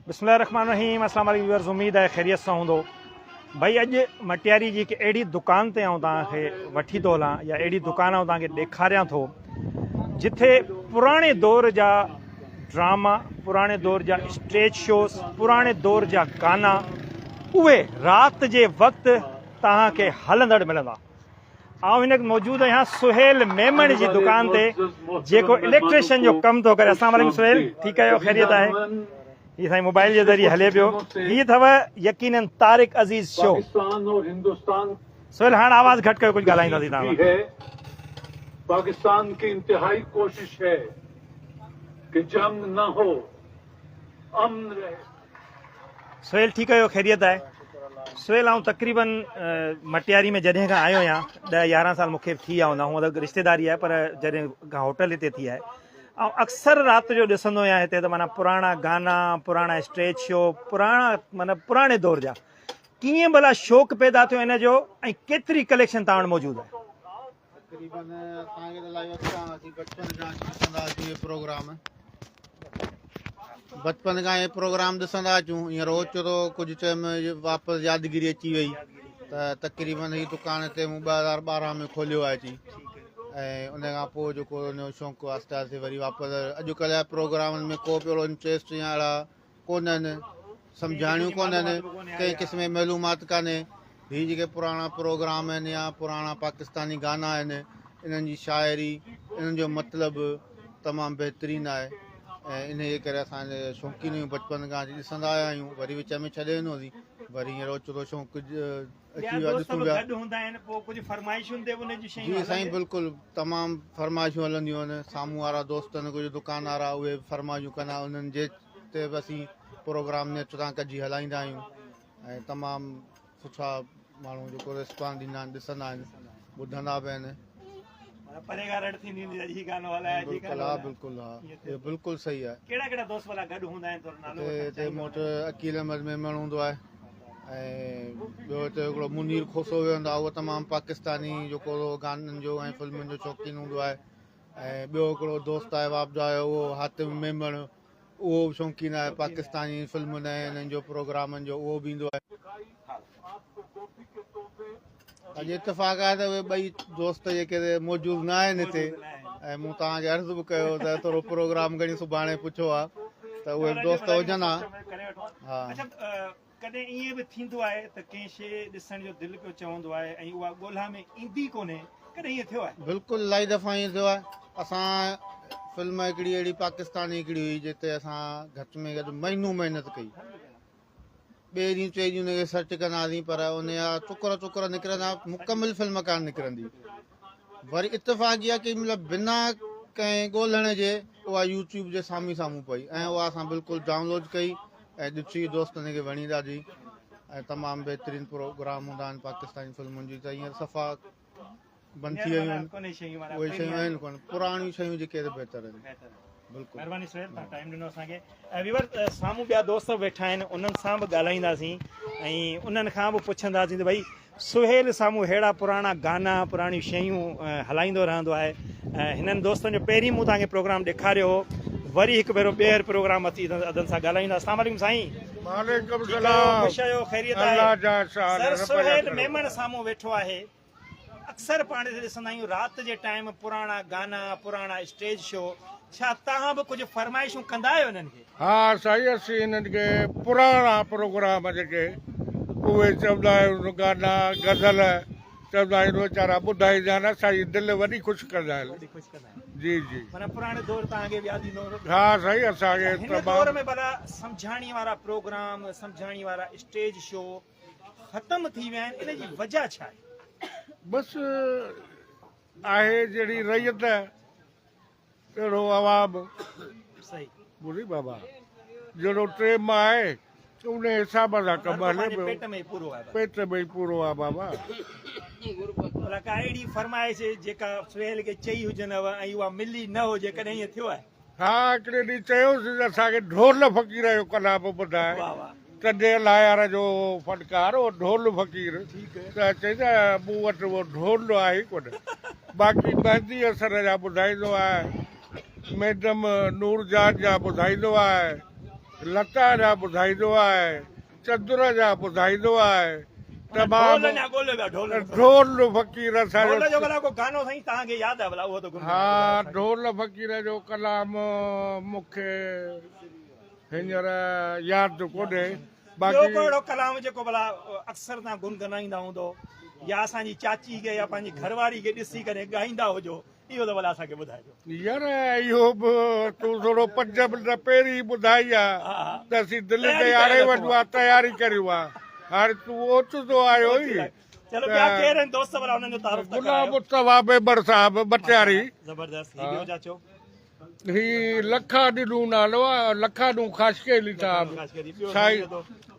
بسم الله الرحمن الرحيم اسلام عليڪم ويورز اميد آهي خيريت سان هوندو ڀائي اڄ مٽياري جي هڪ اهڙي دڪان تي آئون توهان کي وٺي ٿو هلان يا اهڙي دڪان آئون توهان کي ڏيکاريان ٿو جٿي پراڻي دور جا ڊراما پراڻي دور جا اسٽيج شوز پراڻي دور جا گانا اهي رات جي وقت توهان کي هلندڙ ملندا آئون هن وقت موجود آهيان سهيل ميمڻ جي دڪان تي جيڪو اليڪٽريشن جو ڪم ٿو ڪري اسلام عليڪم سهيل ٺيڪ آهيو خيريت آهي هي سائين موبائل جي ذريعي هلي پيو هي اٿو يقينن طارق عزيز شو سهيل هاڻ آواز گهٽ ڪيو ڪجهه ڳالهائينداسين توهان سان پاڪستان ڪي انتهائي ڪوشش هي ڪي جنگ نه هو امن رهي. سهيل ٺيڪ آهيو خيريت آهي سهيل آئون تقريبن مٽياري ۾ جڏهن کان آيو آهيان 10 11 سال مونکي ٿي ويا هوندا هونء ته رشتيداري آهي پر جڏهن کان هوٽل هتي ٿي آهي آئون اڪثر رات جو ڏسندو آهيان هتي ته معنيٰ پراڻا گانا پراڻا اسٽيج شو پراڻا معنيٰ پراڻي دور جا ڪيئن ڀلا شوق پيدا ٿيو ان جو ۽ ڪيتري ڪليڪشن توهان وٽ موجود آهي تقريبن اسان کي ته الائي وقت کان اسين بچپن کان اچي ڏسندا اچون اهي پروگرام بچپن کان اهي پروگرام ڏسندا اچون هينئر اوچتو ڪجهه چيم واپس يادگيري اچي وئي ته تقريبن هي دڪان هتي مون 2012 ۾ کوليو آهي اچي ۽ ان کان پوء جيڪو ان جو شوق آهستي آهستي وري واپس اڄڪلهه جا پروگرامن ۾ ڪو به اهڙو انٽريسٽ يا اهڙا ڪونهن، سمجهاڻيون ڪونهن، ڪنهن قسم جي معلومات ڪانهي. هي جيڪي پراڻا پروگرام آهن يا پراڻا پاڪستاني گانا آهن، انهن جي شاعري، انهن جو مطلب تمام بهترين آهي ۽ انهيء ڪري اسان شوقين آهيون، بچپن کان اچي ڏسندا آيا آهيون، وري وچ ۾ ڇڏي ڏنو سين، وري هينئر اوچتو شوق اچي ويو آهي، ڏسون پيا. جي سائين بلڪل تمام فرمائشون هلنديون آهن، سامهون وارا دوست آهن ڪجهه دڪان وارا اهي به فرمائشون ڪندا انهن جي تي به اسين پروگرام نيٽ تان ڪڍي هلائيندا آهيون ۽ تمام سٺا ماڻهو جيڪو ريسپانس ڏيندا آهن ڏسندا آهن ٻڌندا به آهن. پري کان رڙ ٿيندي هوندي ته هي گانو هلايا هي بلڪل ها بلڪل ها اهو بلڪل صحيح آهي. ڪهڙا ڪهڙا دوست ڀلا گڏ هوندا آهن ٿورو نالو وٺڻ هتي مون وٽ عقيل احمد ميمڻ هوندو آهي ۽ ٻيو هتي هڪڙو منير کوسو ويهندو آهي اهو تمام پاڪستاني جيڪو گانن جو ۽ فلمن جو شوقين هوندو آهي ۽ ٻيو هڪڙو دوست آهي واپڊا جو اهو حاتم ميمڻ اهو به شوقين آهي پاڪستاني فلمن ۽ انهن جو پروگرامن جو اهو به ايندو آهي. اڄ اتفاق آهي ته اهي ٻئي دوست جيڪي موجود نه آهن هتي ۽ مون توهان کي عرض به ڪيو ته ٿورو پروگرام کڻي سڀاڻي پڇو ها ته اهي دوست هجن ها. ها. ڪڏهن ائين به ٿيندو آهي ته ڪنهن شيء ڏسڻ جو دل پيو چوندو آهي ۽ اها ڳولها ۾ ايندي ڪونهي، ڪڏهن ائين ٿيو آهي؟ بلڪل الاهي دفعا ائين ٿيو آهي. اسان فلم هڪڙي اهڙي پاڪستاني هڪڙي هئي جتي اسان گهٽ ۾ گهٽ مهينو محنت ڪئي. ٻئي ڏينهن ٽئي ڏينهن ان کي سرچ ڪندا هئاسين پر ان جا ٽڪر ٽڪر نڪرندا مڪمل فلم ڪانه نڪرندي. وري اتفاق اها ڪئي مطلب بنا ڪنهن ڳولڻ جي اها يوٽيوب جي سامهون سامهون پئي ۽ اها اسان بلڪل ڊائونلوڊ ڪئي ۽ ڏٺي دوستن کي وڻي ڏاڍي ۽ تمام بهترين پروگرام هوندا آهن پاڪستاني فلمن جي ته هينئر صفا بند ٿي ويون آهن اهي شيون آهن ڪونه پراڻيون شيون جيڪي بهتر آهن بلڪل مهرباني سهيل تان ٽائيم ڏنو اسان کي ۽ ويور سامهون ٻيا دوست به ويٺا آهن انهن سان به ڳالهائينداسين ۽ انهن کان به پڇنداسين ته ڀئي سهيل سامهون ههڙا پراڻا گانا پراڻيون شيون هلائيندو رهندو آهي هنن دوستن جو پهرين مون توهان کي پروگرام ڏيکاريو هو وري هڪ ڀيرو ٻيهر پروگرام اچي ادن سان ڳالهائيندا اسلام عليڪم سائين وعليڪم السلام خوش آهيو خيريت آهي الله جا احسان سر سهيل ميمڻ سامهون ويٺو آهي اڪثر پاڻ ڏسندا آهيون رات جي ٽائيم پراڻا گانا پراڻا اسٽيج شو ڇا توهان به ڪجهه فرمائشون ڪندا آهيو انهن کي؟ ها سائين اسين انهن کي پراڻا پروگرام جيڪي اهي چوندا آهيون گانا غزل چوندا آهيون ويچارا ٻڌائيندا آهن اسان جي دل وڏي خوش ڪندا آهن وڏي خوش ڪندا آهن جي جي معنيٰ پراڻي دور توهان کي به ياد ايندو هوندو ها سائين اسان کي هن دور ۾ ڀلا سمجهاڻي وارا پروگرام سمجهاڻي وارا اسٽيج شو ختم ٿي ويا آهن ان جي وجه ڇا آهي؟ بس آهي جهڙي رعيت تهڙو عوام. صحيح. ٻڌي بابا جهڙو ٽيم آهي ان حساب سان ڪم هلي پيو. پيٽ ۾ ئي پورو آهي. پيٽ ۾ ئي پورو آهي بابا. ڀلا ڪا اهڙي فرمائش جيڪا سهيل کي چئي هجنو ۽ اها ملي نه هجي ڪڏهن ائين ٿيو آهي؟ ها هڪڙي ڏينهن چيوسين ته اسان کي ڍول فقير جو ڪلام ٻڌاء ٽنڊي الهيار جو فنڪار هو ڍول فقير ته چئي ته مون وٽ اهو ڍول آهي ئي ڪونه باقي مهدي حسن جا ٻڌائيندو آهي ميڊم نور جهان جا ٻڌائيندو آهي لتا جا ٻڌائيندو آهي، چندر جا ٻڌائيندو آهي. تمام ڍول اڃا ڳوليو پيا ڍول ڍول فقير اسان ڍول جو ڀلا ڪو گانو سائين توهان کي ياد آهي ڀلا اهو ته گنگنائي ها ڍول فقير جو ڪلام مون کي هينئر ياد ڪونهي باقي ٻيو ڪو اهڙو ڪلام جيڪو ڀلا اڪثر توهان گنگنائيندا هوندو يا اسان جي چاچي کي يا پنهنجي گهر واري کي ڏسي ڪري ڳائيندا هجو اهو ته ڀلا اسان کي ٻڌائجو. يار اهو به تون ٿورو پنج منٽ پهرين ٻڌائي ها ته اسين دل تي آڻي وڃون ها تياري ڪريون ها هاڻي تون اوچتو آيو ئي. چلو ٻيا ڪير آهن دوست ڀلا انهن جو تعارف ته ڪرايو. غلام مصطفيٰ ميمڻ صاحب مٽياري. زبردست هي ٻيو چاچو. هي لکا ڏنو نالو آ لکا ڏنو خاصخيلي صاحب سائين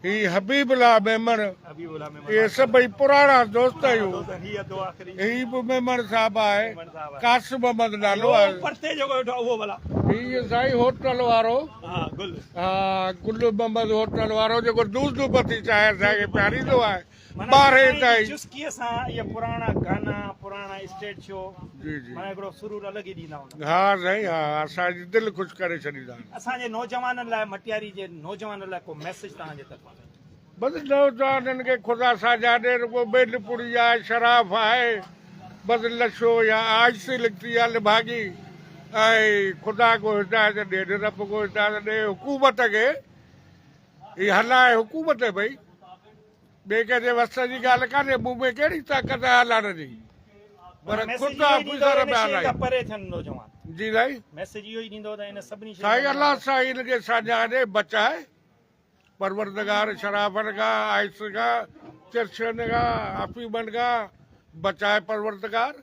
هي حبيب الله ميمڻ اهي سڀئي پراڻا دوست آهيون هي به ميمڻ صاحب آهي قاسم احمد نالو آهي هي سائين هوٽل وارو ها گل محمد هوٽل وارو جيڪو دودھ پتي چانهه اسان کي پياريندو آهي معنيٰ ٻارهين سائين جي تائين. چسڪيء سان اهي پراڻا گانا، پراڻا اسٽيج شو جي جي. معنيٰ هڪڙو سرور الڳ ئي ڏيندا هوندا. ها سائين ها اسان جي دل خوش ڪري ڇڏيندا آهن. اسان جي نوجوانن لاء مٽياري جي نوجوانن لاء ڪو ميسيج توهان جي طرفان سائين. بس نوجوانن کي خدا ساجا ڏي رڳو ٻيلي پڙي آهي شراف آهي بس لشو يا آهستي لکتي آ لڀاڳي ۽ خدا ڪو هدايت ڏي رب ڪو هدايت ڏي حڪومت کي هي هلائي حڪومت ڀئي. ٻئي ڪنهن جي وس جي ڳالهه ڪانهي، مون ۾ ڪهڙي طاقت آهي هلائڻ جي، پر خود آفيسر به هلائي. جي سائين. سائين الله سائين کي ساڃاهه ڏي بچائي پروردگار شرافن کان آئس کان چرچن کان افيمن کان بچائي پروردگار.